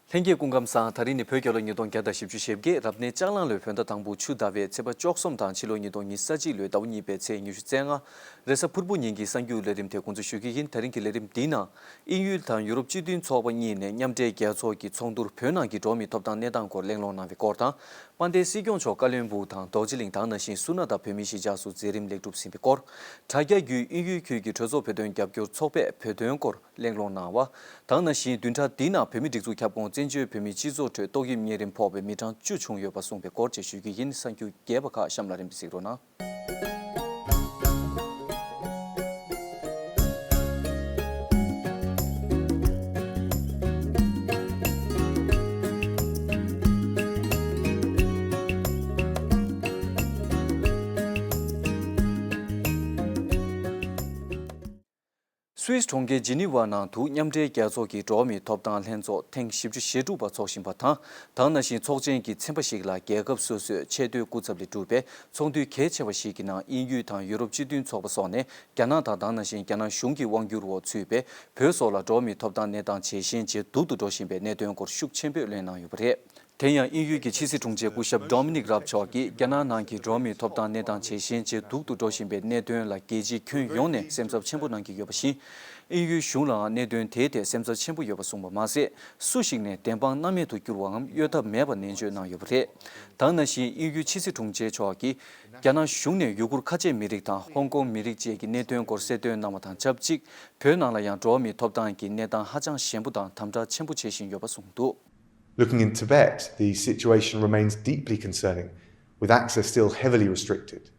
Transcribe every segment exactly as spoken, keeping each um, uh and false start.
ལྷན་རྒྱས་སྐུ་ཁམས་བཟང་། ད་རིང་ནི་བོད་རྒྱལ་ལོ་ཉིས་སྟོང་བརྒྱ་དང་བཞི་བཅུ་ཞེ་བརྒྱད། རབ་གནས་ལྕགས་གླང་ལོའི་བོད་ཟླ་དང་པོ་ཆུ་ཟླ་བའི་ཚེས་པ་བཅུ་གསུམ་དང་ཕྱི་ལོ་ཉིས་སྟོང་ཉི་ཤུ་རྩ་གཅིག་ལོའི་ཟླ་བ་གཉིས་པའི་ཚེས་ཉི་ཤུ་རྩ་ལྔ། རེས་གཟའ་ཕུར་བུ་ཉིན་གྱི་གསར་འགྱུར་ལས་རིམ་དེ་འགོ་འཛུགས་ཞུ་གི་ཡིན། ད་རིང་གི་ལས་རིམ་འདིའི་ནང་དབྱིན་ཡུལ་དང་ཡུ་རོབ་སྤྱི་མཐུན་ཚོགས་པ་གཉིས་ནས་མཉམ་འབྲེལ་རྒྱལ་ཚོགས་ཀྱི་ཚོགས་འདུར་བོད་ནང་གི་འགྲོ་བ་མིའི་ཐོབ་ཐང་གནས་སྟངས་སྐོར་གླེང་སློང་གནང་བའི་སྐོར་དང་། དཔལ་ལྡན་སྲིད་སྐྱོང་མཆོག་ཀ་བློན་སྦུག་དང་རྡོ་རྗེ་གླིང་དང་ནང་བཞིན་སུ་ཎ་དང་བོད་མིའི་གཞིས་ཆགས་སུ་མཛད་རིམ་ལེགས་གྲུབ་ཟིན་པའི་སྐོར། དྲ་རྒྱ་བརྒྱུད་དབྱིན་ཡུལ་ཁུལ་གྱི་གྲོས་ཚོགས་བོད་དོན་རྒྱབ་སྐྱོར་ཚོགས་པས་བོད་དོན་སྐོར་གླེང་སློང་གནང་བ། དང་ནང་བཞིན་བདུན་ཕྲག་འདིའི་ནང་བོད་མིའི་སྒྲིག་འཛུགས་ཁྱབ་ཁོངས་བཙན་བྱོལ་བོད་མིའི་སྤྱི་ཚོགས་ཁྲོད་ཏོག་དབྱིབས་གཉན་རིམས་ཕོག་པའི་མི་གྲངས་བཅུ་བྱུང་ཡོད་པ་གསུངས་པའི་སྐོར་བཅས་ཞུ་རྒྱུ་ཡིན། གསར་འགྱུར་རྒྱས་པ་ཁག་གཤམ་ལ་རིམ་པས་གཟིགས་རོགས་གནང་། སུད་སི་གྲོང་ཁྱེར་ཇི་ནི་ཝ་ནང་དུ་མཉམ་འབྲེལ་རྒྱལ་ཚོགས་ཀྱི་འགྲོ་བ་མིའི་ཐོབ་ཐང་ལྷན་ཚོགས་ཐེངས་བཞི་བཅུ་ཞེ་དྲུག་པ་འཚོགས་བཞིན་པ་དང་། དེ་ནང་བཞིན་ཚོགས་ཆེན་གྱི་ཚན་པ་ཞིག་ལ་རྒྱལ་ཁབ་སོ་སོའི་ཆེས་མཐོའི་སྐུ་ཚབ་ལས་གྲུབ་པའི་ཚོགས་འདུ་གལ་ཆེ་བ་ཞིག་གི་ནང་དབྱིན་ཡུལ་དང་ཡུ་རོབ་སྤྱི་མཐུན་ཚོགས་པ་སོགས་ནས་རྒྱ་ནག་དང་། དེ་ནང་བཞིན་རྒྱ་ནག་གཞུང་གི་དབང་སྒྱུར་འོག་ཚུད་པའི་བོད་སོགས་ལ་འགྲོ་བ་མིའི་ཐོབ་ཐང་གནས་སྟངས་ཇེ་ཞན་ཇེ་སྡུག་ཏུ་འགྲོ་བཞིན་པའི་གནད་དོན་སྐོར་ཤུགས་ཆེན་པོས་གླེང་གནང་ཡོད་པ་རེད། དེ་ཡང་དབྱིན་ཡུལ་གྱི་ཕྱི་སྲིད་དྲུང་ཆེ་སྐུ་ཞབས་Dominic Raab་མཆོག་གིས་རྒྱ་ནག་ནང་གི་འགྲོ་བ་མིའི་ཐོབ་ཐང་གནས་སྟངས་ཇེ་ཞན་ཇེ་སྡུག་ཏུ་འགྲོ་བཞིན་པའི་གནད་དོན་ལ་རྒྱལ་སྤྱི་ཁྱོན་ཡོངས་ནས་སེམས་འཚབ་ཆེན་པོ་གནང་གི་ཡོད་པ་བཞིན། དབྱིན་ཡུལ་གཞུང་ལའང་གནད་དོན་དེའི་ཐད་སེམས་འཚབ་ཆེན་པོ་ཡོད་པ་གསུངས་པ་མ་ཟད། སུ་ཞིག་ནས་བདེན་དཔང་སྣང་མེད་དུ་གྱུར་བའམ་གཡོལ་ཐབས་མེད་པར་ནན་བརྗོད་གནང་ཡོད་པ་རེད། དེ་ནང་བཞིན་དབྱིན་ཡུལ་ཕྱི་སྲིད་དྲུང་ཆེ་མཆོག་གིས་རྒྱ་ནག་གཞུང་ནས་ཡུ་གུར་ཁ་ཆེ་མི་རིགས་དང་ཧོང་ཀོང་མི་རིགས་བཅས་ཀྱི་གནད་དོན་སྐོར་གསལ་སྟོན་གནང་བ་དང་ཆབས་ཅིག་བོད་ནང་ལ་ཡང་འགྲོ་བ་མིའི་ཐོབ་ཐང་གི་གནས་སྟངས་ཧ་ཅང་ཞན་པོ་དང་དམ་དྲག་ཆེན་པོ་བྱེད་བཞིན་ཡོད་པ་གསུངས་འདུག། Looking in Tibet, the situation remains deeply concerning, with access still heavily restricted.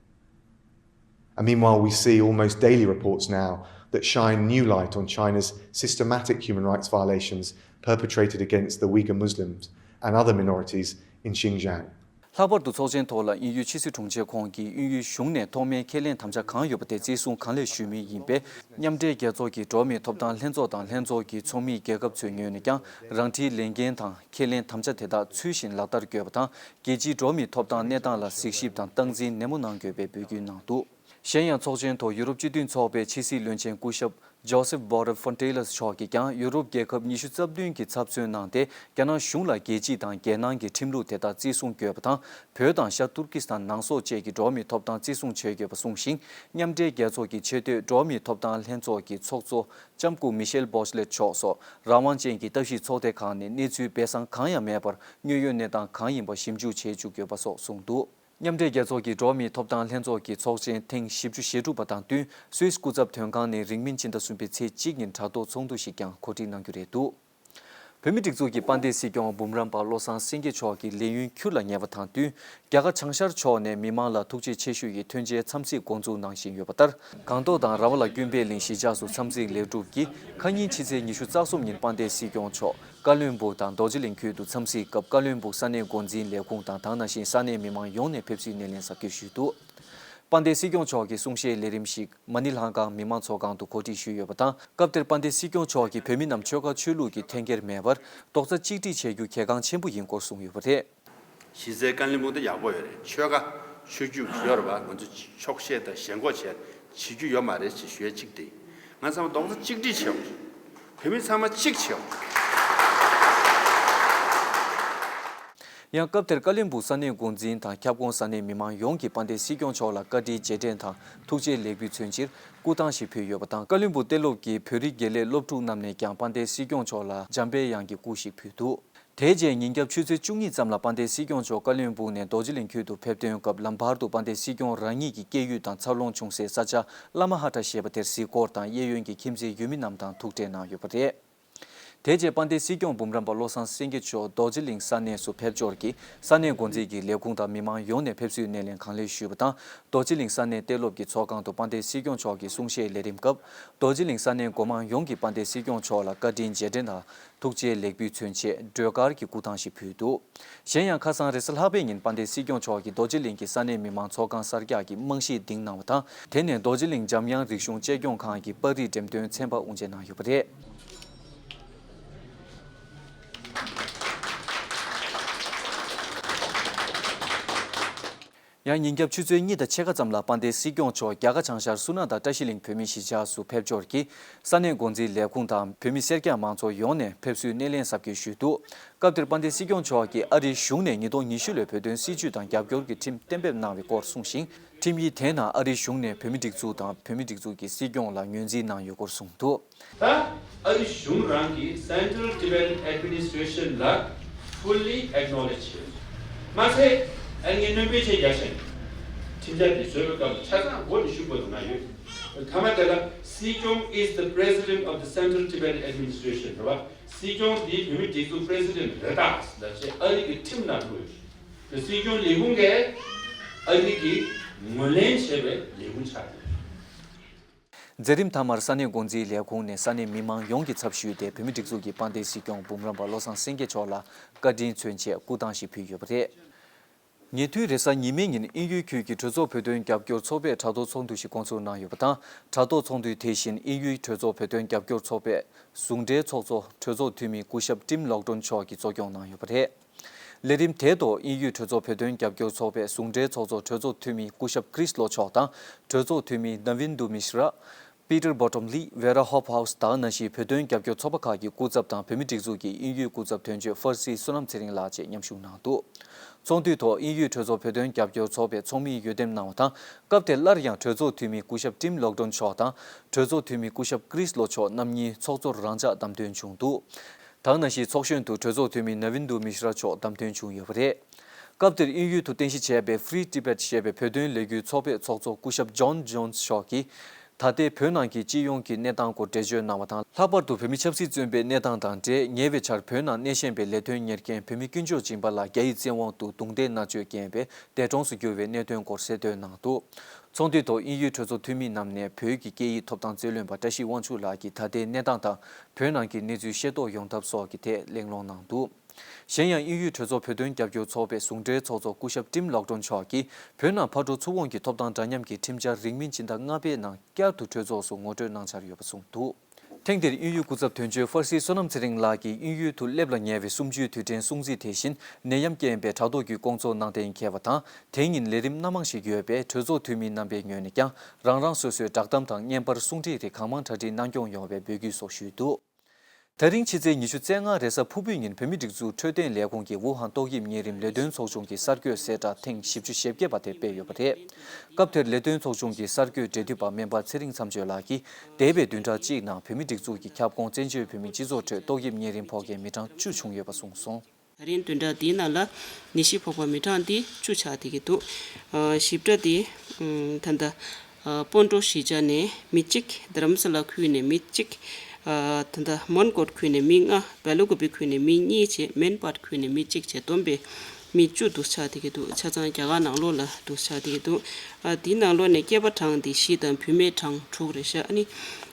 And meanwhile, we see almost daily reports now that shine new light on China's systematic human rights violations perpetrated against the Uyghur Muslims and other minorities in Xinjiang. ལྷག་པར་དུ་ཚོགས་ཆེན་ཐོག་ལ་དབྱིན་ཡུལ་ཕྱི་སྲིད་དྲུང་ཆེ་ཁོང་གིས་དབྱིན་ཡུལ་གཞུང་ནས་ཐོག་མའི་ཁས་ལེན་དམ་བཅའ་གང་ཡོད་པ་དེ་བརྩི་སྲུང་གང་ལེགས་ཞུས་མུས་ཡིན་པས། མཉམ་འབྲེལ་རྒྱལ་ཚོགས་ཀྱི་འགྲོ་བ་མིའི་ཐོབ་ཐང་ལྷན་ཚོགས་དང་ལྷན་ཚོགས་ཀྱི་ཚོགས་མིའི་རྒྱལ་ཁབ་ཚོའི་ངོས་ནས་ཀྱང་རང་འཁྲིའི་ལས་འགན་དང་ཁས་ལེན་དམ་བཅའ་དེ་དག་ཚུལ་བཞིན་ལག་བསྟར་དགོས་པ་དང་། རྒྱལ་སྤྱིའི་འགྲོ་བ་མིའི་ཐོབ་ཐང་གནས་སྟངས་ལ་གཟིགས་ཞིབ་དང་སྟངས་འཛིན་ནན་མོ་གནང་དགོས་པའི་འབོད་སྐུལ་གནང་འདུག། གཞན་ཡང་ཚོགས་ཆེན་ཐོག་ཡུ་རོབ་སྤྱི་མཐུན་ཚོགས་པའི་ཕྱི་སྲིད་བློན་ཆེན་སྐུ་ཞབས་Josep Borrell Fontelles་མཆོག་གིས་ཀྱང་ཡུ་རོབ་རྒྱལ་ཁབ་ཉི་ཤུ་རྩ་བདུན་གྱི་ཚབ་མཚོན་གནང་སྟེ། རྒྱ་ནག་གཞུང་ལ་རྒྱལ་སྤྱི་དང་རྒྱལ་ནང་གི་ཁྲིམས་ལུགས་དེ་དག་བརྩི་སྲུང་དགོས་པ་དང་། བོད་དང་ཤར་ཏུར་ཀི་སི་ཐན་ནང་སོགས་བཅས་ཀྱི་འགྲོ་བ་མིའི་ཐོབ་ཐང་བརྩི་སྲུང་བྱེད་དགོས་པ་གསུངས་ཤིང་། མཉམ་འབྲེལ་རྒྱལ་ཚོགས་ཀྱི་ཆེས་མཐོའི་འགྲོ་བ་མིའི་ཐོབ་ཐང་ལྷན་ཚོགས་ཀྱི་ཚོགས་གཙོ་ལྕམ་སྐུ་Michelle Bachelet་མཆོག་སོགས་རང་དབང་ཅན་གྱི་ལྟ་ཞིབ་ཚོགས་སྡེ་ཁག་ནས་གནས་ཚུལ་སྦས་གསང་གང་ཡང་མེད་པར་དངོས་ཡོད་གནས་སྟངས་གང་ཡིན་པ་ཞིབ་འཇུག་བྱེད་བཅུག་དགོས་པ་སོགས་གསུངས་འདུག། མཉམ་འབྲེལ་རྒྱལ་ཚོགས་ཀྱི་འགྲོ་བ་མིའི་ཐོབ་ཐང་ལྷན་ཚོགས་ཀྱི་ཚོགས་ཆེན་ཐེངས་བཞི་བཅུ་ཞེ་དྲུག་པ་དང་བསྟུན་སུད་སི་སྐུ་ཚབ་དོན་ཁང་ནས་རིང་མིན་ཕྱི་ཟླ་གསུམ་པའི་ཚེས་གཅིག་ཉིན་དྲ་ཐོག་ཚོགས་འདུ་ཞིག་ཀྱང་གོ་སྒྲིག་གནང་རྒྱུ་རེད་འདུག། བོད་མིའི་སྒྲིག་འཛུགས་ཀྱི་དཔལ་ལྡན་སྲིད་སྐྱོང་འབུམ་རམས་པ་བློ་བཟང་སེང་གེ་མཆོག་གི་ལས་ཡུན་འཁྱུར་ལ་ཉེ་བ་དང་བསྟུན། རྒྱ་གར་བྱང་ཤར་ཕྱོགས་ནས་མི་མང་ལ་ཐུགས་རྗེ་ཆེ་ཞུ་ཡི་མཐུན་རྐྱེན་འཚམས་གཟིགས་འགོ་འཛུགས་གནང་བཞིན་ཡོད་པ་ལྟར། སྒང་ཏོག་དང་ར་ཝ་ལ་ཀུན་ཕན་གླིང་གཞིས་ཆགས་སུ་འཚམས་གཟིགས་ལེགས་གྲུབ་ཀྱིས། ཁ་ཉིན་ཕྱི་ཚེས་ཉི་ཤུ་རྩ་གསུམ་ཉིན་དཔལ་ལྡན་སྲིད་སྐྱོང་མཆོག་ཀ་བློན་སྦུག་དང་རྡོ་རྗེ་གླིང་ཁུལ་དུ་འཚམས་གཟིགས་སྐབས། ཀ་བློན་སྦུག་ས་གནས་འགོ་འཛིན་ལས་ཁུངས་དང་། དེ་ནང་བཞིན་ས་གནས་མི་མང་ཡོངས་ནས་ཕེབས་བསུའི་སྣེ་ལེན་ཟབ་རྒྱས་ཞུས་འདུག། དཔལ་ལྡན་སྲིད་སྐྱོང་མཆོག་གི་གསུང་བཤད་ལས་རིམ་ཞིག་མ་ཎི་ལྷ་ཁང་མི་མང་ཚོགས་ཁང་དུ་གོ་སྒྲིག་ཞུས་ཡོད་པ་དང་། སྐབས་དེར་དཔལ་ལྡན་སྲིད་སྐྱོང་མཆོག་གིས་བོད་མི་རྣམས་ཆོལ་ཁ་ཆོས་ལུགས་ཀྱི་འཐེན་འཁྱེར་མེད་པར་རྡོག་རྩ་གཅིག་སྒྲིལ་བྱེད་རྒྱུ་གལ་འགངས་ཆེན་པོ་ཡིན་སྐོར་གསུངས་ཡོད་པ་རེད། གཞི་རྩའི་ཀ་བློན་སྦུག་དེ་ཡག་པོ་ཡོད་རེད། ཆོལ་ཁ་ཆོས་བརྒྱུད་ཡོད་རེད་པ། ང་ཚོ་ཆོག་ཤེས་དང་ཞེན་ཁོག་བྱས་བྱེད་རྒྱུ་ཡོད་མ་རེད་ཅེས་ཞུ་ཡ་གཅིག་དེ། ང་ཚང་མ་རྡོག་རྩ་གཅིག་སྒྲིལ་བྱེད་དགོས། བོད་མི་ཚང་མ་གཅིག་བྱེད་དགོས། ཡང་སྐབས་དེར་ཀ་བློན་སྦུག་ས་གནས་འགོ་འཛིན་དང་ཁྱབ་ཁོངས་ས་གནས་མི་མང་ཡོངས་ཀྱིས་དཔལ་ལྡན་སྲིད་སྐྱོང་མཆོག་ལ་བཀའ་དྲིན་རྗེས་དྲན་དང་ཐུགས་རྗེ་ལེགས་འབུལ་མཚོན་ཕྱིར་སྐུ་ཐང་ཞིག་ཕུལ་ཡོད་པ་དང་། ཀ་བློན་སྦུག་གཏན་སློབ་ཀྱི་བོད་རིགས་དགེ་ལས་སློབ་ཕྲུག་རྣམས་ནས་ཀྱང་དཔལ་ལྡན་སྲིད་སྐྱོང་མཆོག་ལ་འཇམ་པའི་དབྱངས་ཀྱི་སྐུ་ཞིག་ཕུལ་འདུག། དེ་རྗེས་ཉིན་རྒྱབ་ཆུ་ཚོད་བཅུ་གཉིས་ཙམ་ལ་དཔལ་ལྡན་སྲིད་སྐྱོང་མཆོག་ཀ་བློན་སྦུག་ནས་རྡོ་རྗེ་གླིང་ཁུལ་དུ་ཕེབས་ཐོན་སྐབས། ལམ་བར་དུ་དཔལ་ལྡན་སྲིད་སྐྱོང་རང་ཉིད་ཀྱི་སྐྱེས་ཡུལ་དང་འཚར་ལོངས་བྱུང་སའི་ས་ཆ་བླ་མ་ཧ་ཏྲ་ཞེས་པ་དེར་གཟིགས་སྐོར་དང་། གཡས་གཡོན་གྱི་ཁྱིམ་མཚེས་ཡུལ་མི་རྣམས་དང་ཐུག་འཕྲད་གནང་ཡོད་པ་རེད། དེ་རྗེས་དཔལ་ལྡན་སྲིད་སྐྱོང་འབུམ་རམས་པ་བློ་བཟང་སེང་གེ་མཆོག་རྡོ་རྗེ་གླིང་ས་གནས་སུ་ཕེབས་འབྱོར་གྱིས། ས་གནས་འགོ་འཛིན་གྱི་ལས་ཁུངས་དང་མི་མང་ཡོངས་ནས་ཕེབས་བསུའི་སྣེ་ལེན་གང་ལེགས་ཞུས་པ་དང་། རྡོ་རྗེ་གླིང་ས་གནས་གཏན་སློབ་ཀྱི་ཚོགས་ཁང་དུ་དཔལ་ལྡན་སྲིད་སྐྱོང་མཆོག་གི་གསུང་བཤད་ལས་རིམ་སྐབས། རྡོ་རྗེ་གླིང་ས་གནས་འགོ་དམངས་ཡོངས་ཀྱིས་དཔལ་ལྡན་སྲིད་སྐྱོང་མཆོག་ལ་བཀའ་དྲིན་རྗེས་དྲན་དང་ཐུགས་རྗེ་ལེགས་འབུལ་མཚོན་ཆེད་སྒྲོལ་དཀར་གྱི་སྐུ་ཐང་ཞིག་ཕུལ་འདུག། གཞན་ཡང་ཁ་སང་རེས་གཟའ་ལྷག་པའི་ཉིན་དཔལ་ལྡན་སྲིད་སྐྱོང་མཆོག་གིས་རྡོ་རྗེ་གླིང་གི་ས་གནས་མི་མང་ཚོགས་ཁང་གསར་རྒྱག་གི་རྨང་གཞི་བཏིང་གནང་བ་དང་། དེ་ནས་རྡོ་རྗེ་གླིང་འཇམ་དབྱངས་རིག་གཞུང་གཅེས་སྐྱོང་ཁང་གི་པར་རིས་འགྲེམས་སྟོན་ཚན་པ་དབུ་འབྱེད་གནང་ཡོད་པ་རེད། ཡང་ཉིན་རྒྱབ་ཆུ་ཚོད་གཉིས་དང་ཕྱེད་ཀ་ཙམ་ལ་དཔལ་ལྡན་སྲིད་སྐྱོང་མཆོག་རྒྱ་གར་བྱང་ཤར་སུ་ནན་དང་བཀྲ་ཤིས་གླིང་བོད་མིའི་གཞིས་ཆགས་སུ་ཕེབས་འབྱོར་གྱིས་ས་གནས་འགོ་འཛིན་ལས་ཁུངས་དང་བོད་མི་སེར་སྐྱ་མང་ཚོགས་ཡོངས་ནས་ཕེབས་བསུའི་སྣེ་ལེན་གཟབ་རྒྱས་ཞུས་འདུག་སྐབས་དེར་དཔལ་ལྡན་སྲིད་སྐྱོང་མཆོག་གིས་ཨ་རིའི་གཞུང་ནས་ཉིས་སྟོང་ཉི་ཤུ་ལོའི་བོད་དོན་སྲིད་བྱུས་དང་རྒྱབ་སྐྱོར་གྱི་ཁྲིམས་གཏན་འབེབས་གནང་བའི་སྐོར་གསུངས་ཤིང་། ཁྲིམས་ཡིག་དེའི་ནང་ཨ་རིའི་གཞུང་ནས་བོད་མི་སྒྲིག་འཛུགས་དང་བོད་མི་སྒྲིག་འཛུགས་ཀྱི་སྲིད་སྐྱོང་ལ་ངོས་འཛིན་གནང་ཡོད་སྐོར་གསུངས་འདུག་ད་ཨ་རི་གཞུང་རང་གིས་Central Tibetan Administration ལ་fully acknowledge བྱས་ཡོད། མ་ཚད་ཨ་ནི་ངས་སྣོན་པ་བྱས་རྒྱག་བཞིན། ཁྲིམས་འཆར་དེ་བཟོས་པའི་སྐབས་ཆ་ཚང་སྒོ་ནས་ཞུ་དགོས་འདུག་ང་ཡོད། མཐའ་མ་དེ་ལ་སྲིད་སྐྱོང་is the president of the Central Tibetan Administration རེད་བ། སྲིད་སྐྱོང་འདིའི་བོད་མི་སྒྲིག་འཛུགས་president རེད་ད་ལབ་བྱས་ཨ་རི་གི་ཁྲིམས་ནང་འདུག་ཡོད། དེ་སྲིད་སྐྱོང་ལས་ཁུངས་ཀྱིས་ཨ་རི་གིས་ངོས་ལེན་བྱས་པའི་ལས་ཁུངས་ཆགས་ཡོད། མཛད་རིམ་མཐའ་མར་ས་གནས་འགོ་འཛིན་ལས་ཁུངས་ནས་ས་གནས་མི་མང་ཡོངས་ཀྱི་ཚབ་ཞུས་ཏེ་བོད་མི་སྒྲིག་འཛུགས་ཀྱི་དཔལ་ལྡན་སྲིད་སྐྱོང་འབུམ་རམས་པ་བློ་བཟང་སེང་གེ་མཆོག་ལ་བཀའ་དྲིན་མཚོན་ཆེད་སྐུ་ཐང་ཞིག་ཕུལ་ཡོད་པ་རེད། ཉེ་དུས་རེས་གཟའ་ཉི་མའི་ཉིན་དབྱིན་ཡུལ་ཁུལ་གྱི་གྲོས་ཚོགས་བོད་དོན་རྒྱབ་སྐྱོར་ཚོགས་པས་དྲ་ཐོག་ཚོགས་འདུ་ཞིག་འགོ་འཛུགས་གནང་ཡོད་པ་དང་། དྲ་ཐོག་ཚོགས་འདུའི་དེ་བཞིན་དབྱིན་ཡུལ་གྲོས་ཚོགས་བོད་དོན་རྒྱབ་སྐྱོར་ཚོགས་པའི་ཟུང་འབྲེལ་ཚོགས་གཙོ་གྲོས་ཚོགས་འཐུས་མི་སྐུ་ཞབས་ཏིམ་ལོག་ཏོན་མཆོག་གིས་གཙོ་སྐྱོང་གནང་ཡོད་པ་རེད། ལས་རིམ་དེའི་ཐོག་དབྱིན་ཡུལ་གྲོས་ཚོགས་བོད་དོན་རྒྱབ་སྐྱོར་ཚོགས་པའི་ཟུང་འབྲེལ་ཚོགས་གཙོ་གྲོས་ཚོགས་འཐུས་མི་སྐུ་ཞབས་ཀྲིས་ལོ་མཆོག་དང་གྲོས་ཚོགས་འཐུས་མི་ནཱ་ཝིན་དུ་མི་ཤྲ། པི་ཏར་བྷོ་ཊོམ་ལི། ཝེ་ར་ཧོབ་ཧའུ་སི་དང་ནང་བཞིན་བོད་དོན་རྒྱབ་སྐྱོར་ཚོགས་པ་ཁག་གི་སྐུ་ཚབ་དང་བོད་མི་སྒྲིག་འཛུགས་ཀྱི་དབྱིན་ཡུལ་སྐུ་ཚབ་དོན་གཅོད་ཧྥར་སི་བསོད་ནམས་ཚེ་རིང་ལགས་བཅས་མཉམ་ཞུགས་གནང་འདུག་ཚོགས་འདུའི་ཐོག་དབྱིན་ཡུལ་གྲོས་ཚོགས་བོད་དོན་རྒྱབ་སྐྱོར་ཚོགས་པའི་ཚོགས་མིས་འོས་འདེམས་གནང་བ་དང་། སྐབས་དེར་སླར་ཡང་གྲོས་ཚོགས་འཐུས་མི་སྐུ་ཞབས་ཏིམ་ལོག་ཏོན་མཆོག་དང་གྲོས་ཚོགས་འཐུས་མི་སྐུ་ཞབས་ཀྲིས་ལོ་མཆོག་རྣམ་གཉིས་ཚོགས་གཙོར་རང་འཇགས་བདམས་ཐོན་བྱུང་འདུག་དེ་ནང་བཞིན་ཚོགས་གཞོན་དུ་གྲོས་ཚོགས་འཐུས་མི་ནཱ་ཝིན་དུ་མི་ཤྲ་མཆོག་བདམས་ཐོན་བྱུང་ཡོད་པ་རེད། སྐབས་དེར་དབྱིན་ཡུལ་དུ་རྟེན་གཞི་བྱས་པའི་Free Tibet ཞེས་པའི་བོད་དོན་ལས་འགུལ་ཚོགས་པའི་ཚོགས་གཙོ་སྐུ་ཞབས་ཇོན་ཇོན་སི་མཆོག་གིས། ད་ལྟའི་བོད་ནང་གི་སྤྱི་ཡོངས་ཀྱི་གནས་སྟངས་སྐོར་འགྲེལ་བརྗོད་གནང་བ་དང་། ལྷག་པར་དུ་བོད་མི་ཆབ་སྲིད་བཙོན་པའི་གནས་སྟངས་དང་འབྲེལ། ཉེ་བའི་ཆར་བོད་ནང་གནས་བཞེངས་པའི་ལས་དོན་གཉེར་མཁན་བོད་མི་དཀོན་མཆོག་སྦྱིན་པ་ལགས་རྒྱ་ཡི་བཙན་དབང་དུ་རྡུང་རྡེག་མནར་གཅོད་བརྒྱབ་པས་འདས་གྲོངས་སུ་གྱུར་བའི་གནད་དོན་སྐོར་གསལ་སྟོན་གནང་འདུག་ཚོགས་འདུའི་ཐོག་དབྱིན་ཡུལ་གྲོས་ཚོགས་འཐུས་མིའི་ནང་ནས་བོད་ཀྱི་སྐད་ཡིག་ཐོབ་ཐང་རྩོད་ལེན་པ་བཀྲ་ཤིས་དབང་ཕྱུག་ལགས་ཀྱིས་ད་ལྟའི་གནས་སྟངས་དང་བོད་ནང་གི་གནས་ཚུལ་ཤེས་རྟོགས་ཡོང་ཐབས་སོགས་ཀྱི་ཐད་གླེང་སློང་གནང་འདུག་གཞན་ཡང་དབྱིན་ཡུལ་གྲོས་ཚོགས་བོད་དོན་རྒྱབ་སྐྱོར་ཚོགས་པའི་ཟུང་འབྲེལ་ཚོགས་གཙོ་སྐུ་ཞབས་ཏིམ་ལོག་ཏོན་མཆོག་གིས་བོད་ནང་ཕར་འགྲོ་ཚུར་འོང་གི་ཐོབ་ཐང་འདྲ་མཉམ་གྱི་ཁྲིམས་འཆར་རིང་མིན་སྤྱི་ཟླ་ལྔ་པའི་ནང་བསྐྱར་དུ་གྲོས་ཚོགས་སུ་ངོ་སྤྲོད་གནང་འཆར་ཡོད་པ་གསུངས་འདུག་ཐེངས་འདིར་དབྱིན་ཡུལ་སྐུ་ཚབ་དོན་གཅོད་ཧྥར་སི་བསོད་ནམས་ཚེ་རིང་ལགས་ཀྱིས་དབྱིན་ཡུལ་དུ་སླེབས་ལ་ཉེ་བའི་གསུམ་བཅུའི་དུས་དྲན་སྲུང་བརྩི་དེ་བཞིན་ནད་ཡམས་རྐྱེན་པས་དྲ་ཐོག་བརྒྱུད་སྐོང་ཚོགས་གནང་གཏན་འཁེལ་བ་དང་། དེ་ཉིན་ལས་རིམ་སྣ་མང་ཞིག་ཡོད་པས་གྲོས་ཚོགས་འཐུས་མི་རྣམ་པའི་ངོས་ནས་ཀྱང་རང་རང་སོ་སོའི་བསྒྲགས་གཏམ་དང་བརྙན་པར་གསུང་བྲིས་རིགས་གང་མང་གྲ་སྒྲིག་གནང་སྐྱོང་ཡོང་བའི་འབོད་སྐུལ་སོགས་ཞུས་འདུག་ད་རིང་ཕྱི་ཚེས་ཉི་ཤུ་རྩ་ལྔ་རེས་གཟའ་ཕུར་བུའི་ཉིན་བོད་མིའི་སྒྲིག་འཛུགས་འཕྲོད་བསྟེན་ལས་ཁུངས་ཀྱིས་ཝུ་ཧན་ཏོག་དབྱིབས་གཉན་རིམས་ལས་དོན་ཚོགས་ཆུང་གི་གསར་འགོད་གསལ་བསྒྲགས་ཐེངས་བཞི་བཅུ་ཞེ་བརྒྱད་པ་དེ་སྤེལ་ཡོད་པ་རེད། སྐབས་དེར་ལས་དོན་ཚོགས་ཆུང་གི་གསར་འགོད་འབྲེལ་མཐུད་པ་སྨན་པ་ཚེ་རིང་མཚམས་གཅོད་ལགས་ཀྱིས་འདས་པའི་བདུན་ཕྲག་གཅིག་ནང་བོད་མིའི་སྒྲིག་འཛུགས་ཀྱི་ཁྱབ་ཁོངས་བཙན་བྱོལ་བོད་མིའི་སྤྱི་ཚོགས་ཁྲོད་ཏོག་དབྱིབས་གཉན་རིམས་ཕོག་མཁན་མི་གྲངས་བཅུ་བྱུང་ཡོད་པ་གསུངས་སོང་། ད་རིང་བདུན་ཕྲག་འདིའི་ནང་ལ་ནད་གཞི་ཕོག་པ་མི་གྲངས་འདི་བཅུ་ཆགས་བསྡད་ཀྱི་འདུག་ཨ། ཞིབ་ཕྲ་འདི་ཨམ། ད་ལྟ་ཨ། སྤོན་ཊོ་གཞིས་ཆགས་ནས་མི་གཅིག་རྡ་རམ་ས་ལ་ཁུལ་ནས་མི་གཅིག་ཨ། ད་ལྟ་མོན་གྷོ་ཁུལ་ནས་མི་ལྔ། སྦེལ་ཀོབ་ཁུལ་ནས་མི་གཉིས་བྱས། མན་སྦཱད་ཁུལ་ནས་མི་གཅིག་བྱས། བསྡོམས་པས་མི་བཅུ་འདུག་ཆགས་བསྡད་ཀྱི་འདུག་ཆ་ཚང་རྒྱ་གར་ནང་ལོགས་ལ་འདུག་ཆགས་བསྡད་ཀྱི་འདུག་ཨ། འདིའི་ནང་ལོགས་ནས་སྐྱེས་པ་གྲངས་འདི་བཞི་དང་བུད་མེད་གྲངས་དྲུག་རེད་ཤག་ཨ་ནི་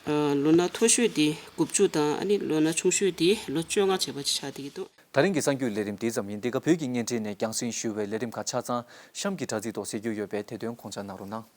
ཨ། ལོ་ན་མཐོ་ཤོས་འདི་དགུ་བཅུ་དང་ཨ་ནི་ལོ་ན་ཆུང་ཤོས་འདི་ལོ་བཅོ་ལྔ་བྱས་པ་ཅིག་ཆགས་བསྡད་ཀྱི་འདུག་ད་རིང་གི་གསར་འགྱུར་ལས་རིམ་འདི་ཙམ་ཡིན། འདི་ག་བོད་ཀྱི་བརྙན་འཕྲིན་ནས་རྒྱང་སྲིང་ཞུ་བའི་ལས་རིམ་ཁག་ཆ་ཚང་གཤམ་གྱི་དྲ་ཚིགས་ཐོག་གཟིགས་རྒྱུ་ཡོད་པས་དེ་དོན་དགོངས་འཇགས་གནང་རོགས་གནང་།